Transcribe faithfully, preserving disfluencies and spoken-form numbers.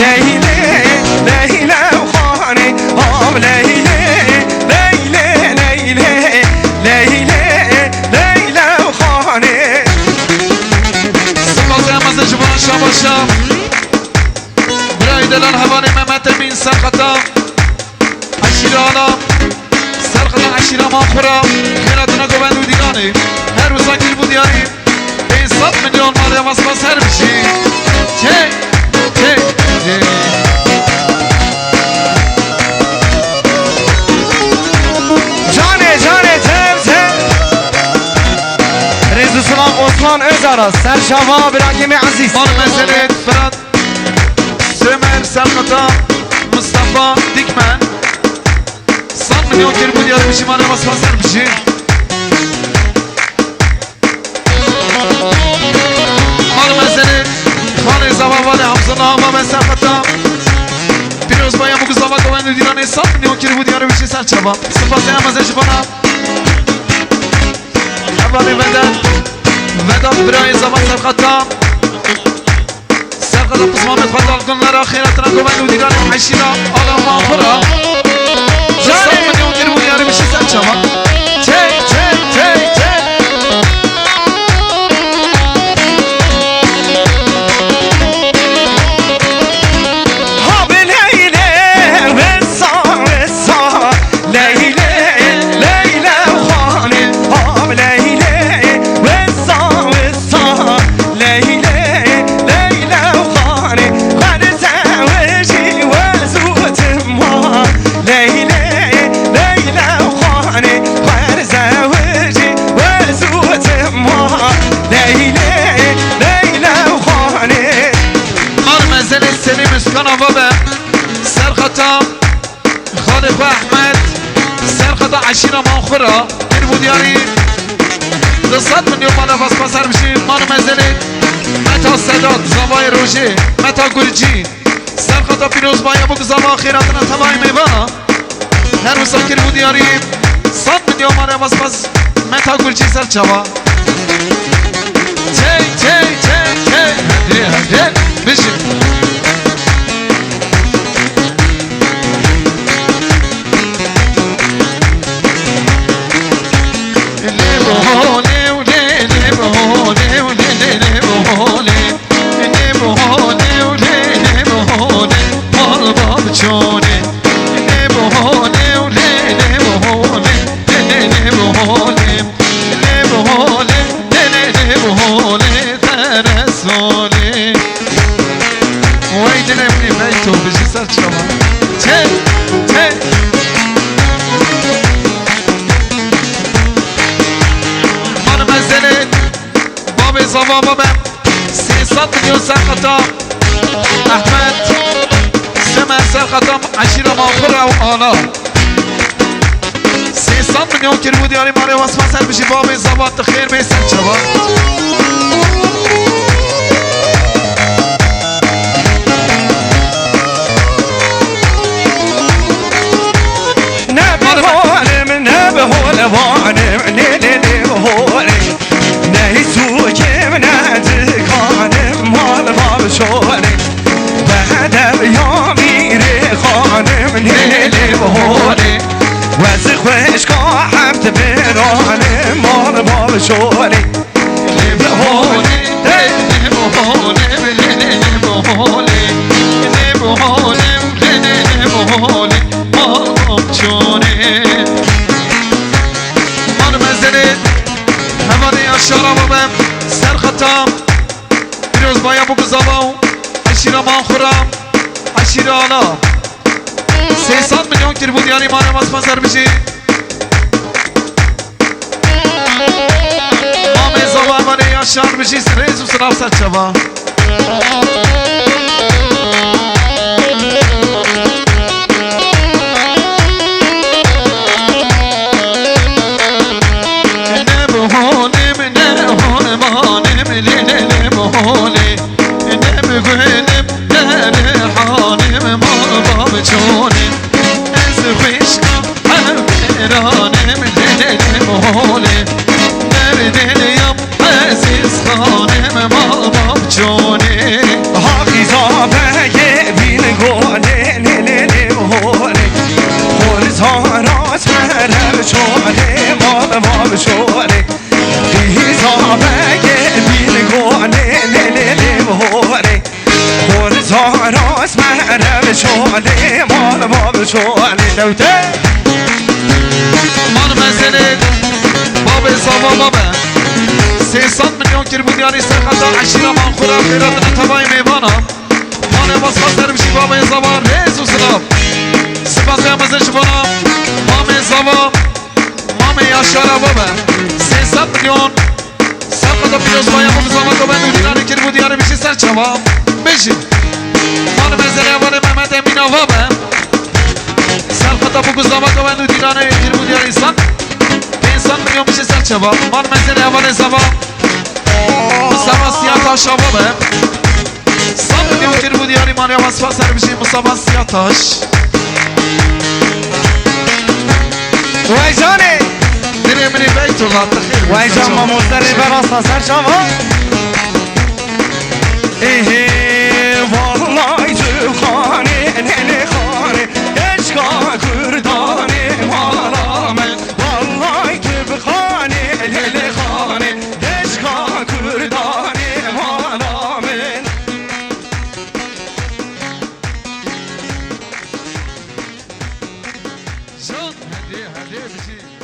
Leylê, Leylê û Xanê, av Leylê, Leylê, Leylê, Leylê, Leylê û Xanê. Spas e mezin ji bo şabaşa. Birayê delal hevalê Mehmet Emîn Serxeta. Eşîra Ala, Serxeta eşîra Manxura, xêratina govend û dîranê. Her wisa kir bû diyarî. Pênc sed milyon mare vaspas her bijî. Çek, çek, çek. Canê, canê, tev, tev. Rêz û silav Osman Özara, serçava birakê me ezîz. Mal mezelê Firat. Somer Serxeta, Mustafa Dikmen. Sed milyon kir bû diyar bijî mane vaspa ser bijî. Mal mezelê, xalê zava valê Hamzullah, Baba Serxeta. Pîroz Bayam û Guzava Govend û Dîranê sed milyon kir bû diyar bijî serçava. Spas e mezin ji bona. Hevalê Vedat, Vedat birayê zava Serxeta. Serxeta pismamê xwe dal gunlera xêratina govend û dîranê eşîra Ala Manxura. Ji sed milyon kir bû diyarî bijî serçava. Çek, çek, çek, çek. Ha bi Leylê, wisa, wisa. Leylê, Leylê Xanê, ha bi Leylê, wisa, wisa. Leylê, Leylê Xanê, xwe dizewicî wezûtim wa. Leylê, Leylê Xanê, xwe dizewicî wezûtim wa. Leylê, Leylê Xanê. Mar mezelê Selîm Üskan ava be, Serxeta. Xalê xwe Ehmed, Serxeta eşîra Manxura, kir bû diyarî. Du sed milyon mane vaspa ser bijî, mal mezelê Meta Sedat, zavayê Rojê, Meta Gurcî, Serxeta pîroz baye bû bi zava xêratina tevayê mêvana. Her wisa kir bû diyarî, sed milyon mane vaspa Meta Gurcî serçava. Çek, çek, çek, çek. Hadi, hadi. Bijî. Lê bi holê, lê, lê, lê bi holê, lê, lê, lê bi holê, teresolê. Wey dilê min ê beyto bijî serçava. Çê, çê. Mal mezelê babê zava babe. Sê sed milyon serqeta Ehmed. Semer serqeta eşîra Manxura û Ala. Sê sed milyon kir bû diyarî mare wasma ser bijî babê zava tu xêr bê serçava. Ne bi holim, ne bi holevanim, ne, ne, ne bi holim. Nehî sûcim ne dikanim mal mal şolê. Bedev ya mîrê xanim nêlê bi holê. Wez xweşka heft biranim mal mal şolê. Lê bi holê, lê bi holê, lê, lê, lê bi holê. Lê bi holê, lê, lê, lê bi holê. Mal mal şolê. Mal mezelê. Hevalê ya şara babem, serxeta, pîrozbaya bû bi zava û eşîra Manxura, eşîra Ala. Sê sed milyon kir bû diyarî mane masma ser bijî. Mamê zava hevalê ya şar bijî rêz û silav ser çava. Ne bi holim, ne holmanim, lê, lê, lê bi holê. Ne bi gulim, ne rihanim, mal bab çolê. Ez xweşka hevpêranim, lê, lê, lê bi holê. Derdê liyam Ezîz xanim, mal bab çolê. Haqîza Holê lê lê lê holê. Hol zara sere çolê mal mal şolê. Qîza bege bîn golê lê lê lê holê. Hol zara sere çolê mal mal şolê. Dewte. Mal mezelê babê zava babe. Sê sed milyon kirbû diyarî serqeta eşîra Manxura xêratina tevayê mêvana. Mane Vasfa ser bijî babê zava rêz û silav. Sipasê mezin ji bona mamê zava, mamê Yaşar Ava be. Sê sed milyon serqeta pîrozbaya bo zava govend û dîranê kirbû diyarî bijî ser çava. Bijî. Mane mezelê hevalê Mehmet Emîn Ava be. Serqeta bo zava govend û dîranê kirbû diyarî ser. Pênc sed milyon bijî ser çava. Mane mezelê hevalê zava. Mustafa Siyataş Ava be. Sed milyon kirbû diyarî Mane Vasfa ser bijî Mustafa Siyataş. Vay canê. Dilê min ê Beytullah, tu xêr Vay can mamoste rêber asta ser çava. Êhê, vallahi tu xanê, lê lê xanê, eşka kurdanê mala min. Vallahi tu bi xanê, lê lê xanê, eşka kurdanê mala min. Can, hedê, hedê, bijî.